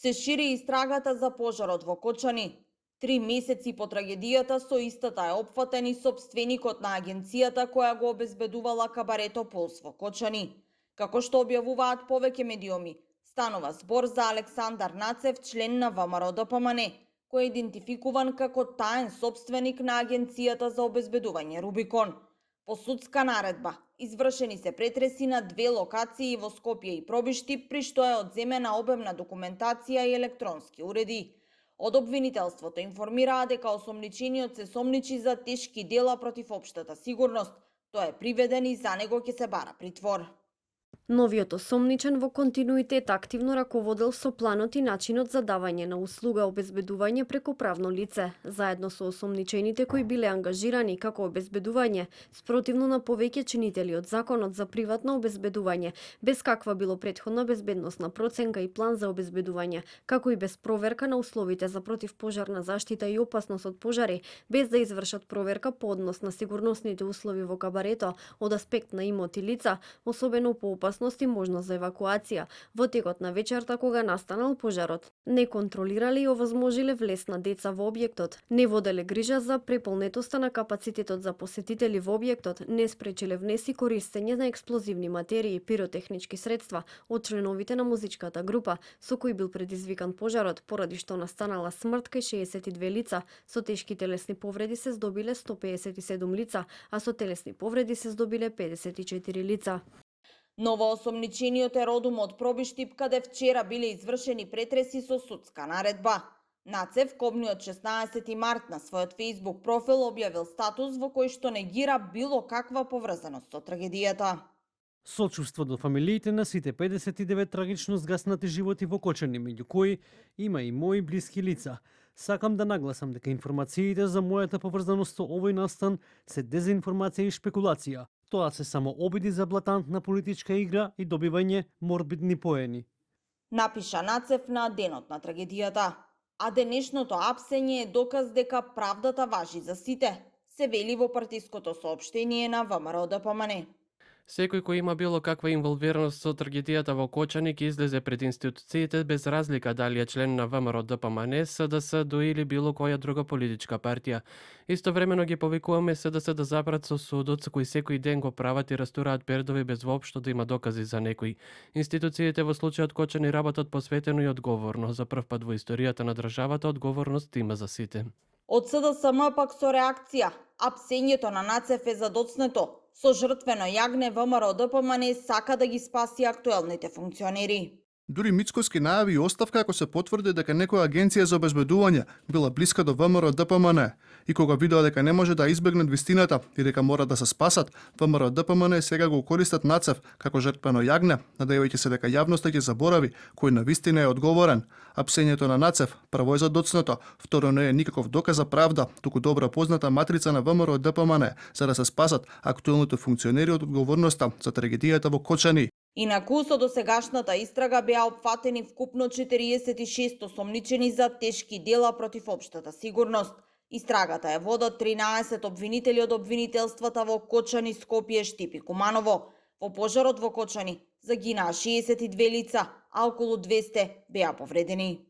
Се шири истрагата за пожарот во Кочани. 3 месеци по трагедијата со истата е опфатен и сопственикот на агенцијата која го обезбедувала кабарето Пулс во Кочани. Како што објавуваат повеќе медиуми, станува збор за Александар Нацев, член на ВМРО-ДПМН, кој е идентификуван како таен сопственик на агенцијата за обезбедување Рубикон. По судска наредба, извршени се претреси на 2 локации во Скопје и Пробишти, при што е одземена обемна документација и електронски уреди. Од обвинителството информираа дека осомничениот се сомничи за тешки дела против општата сигурност. Тој е приведен и за него ќе се бара притвор. Новиот осомничен во континуитет активно раководел со планот и начинот за давање на услуга обезбедување преку правно лице, заедно со осомничените кои биле ангажирани како обезбедување, спротивно на повеќе чинители од законот за приватно обезбедување, без каква било претходна безбедносна проценка и план за обезбедување, како и без проверка на условите за противпожарна заштита и опасност од пожари, без да извршат проверка по однос на сигурносните услови во кабарето од аспект на имот и лица, особено по опасност и можност за евакуација во текот на вечерта кога настанал пожарот. Не контролирале и овозможиле влез на деца во објектот, не воделе грижа за преполнетоста на капацитетот за посетители во објектот, не спречиле внес и користење на експлозивни материи и пиротехнички средства од членовите на музичката група со кои бил предизвикан пожарот, поради што настанала смрт кај 62 лица, со тешки телесни повреди се здобиле 157 лица, а со телесни повреди се здобиле 54 лица. Новоосомничениот е родом од Пробишти, каде вчера биле извршени претреси со судска наредба. Нацев, кобниот 16 март на својот Facebook профил објавил статус во кој што негира било каква поврзаност со трагедијата. Сочувство до фамилиите на сите 59 трагично згаснати животи во Кочани, меѓу кои има и мои блиски лица. Сакам да нагласам дека информациите за мојата поврзаност со овој настан се дезинформација и шпекулација. Тоа се само обиди за блатантна политичка игра и добивање морбидни поени. Напиша Нацев на денот на трагедијата. А денешното апсење е доказ дека правдата важи за сите, се вели во партиското соопштение на ВМРО-ДПМН. Секој кој има било каква инволвираност со трагедијата во Кочани ќе излезе пред институциите без разлика дали е член на ВМРО-ДПМН, СДС или било која друга политичка партија. Истовремено ги повикуваме СДС да забрат со судот кој секој ден го прават и растураат пердови без воопшто да има докази за некој. Институциите во случајот Кочани работат посветено и одговорно. За прв пат во историјата на државата одговорност има за сите. Од СДСМ пак со реакција. Апсењето на Нацев е задоцнето. Со жртвено јагне ВМРО-ДПМН сака да ги спаси актуелните функционери. Дури Мицкоски најави и оставка ако се потврди дека некоја агенција за обезбедување била блиска до ВМРО-ДПМН и кога видоа дека не може да избегнат вистината и дека мора да се спасат, ВМРО-ДПМН сега го користат Нацев како жртвено јагне, надејувајќи се дека јавноста ќе заборави кој на вистина е одговорен. Апсењето на Нацев прво е задоцнато, второ не е никаков доказ за правда, туку добро позната матрица на ВМРО-ДПМН за да се спасат актуелните функционери од одговорноста за трагедијата во Кочани. Инаку со досегашната истрага беа опфатени вкупно 46 осомничени за тешки дела против општата сигурност. Истрагата ја водат 13 обвинители од обвинителствата во Кочани, Скопје, Штип и Куманово. Во пожарот во Кочани загинаа 62 лица, а околу 200 беа повредени.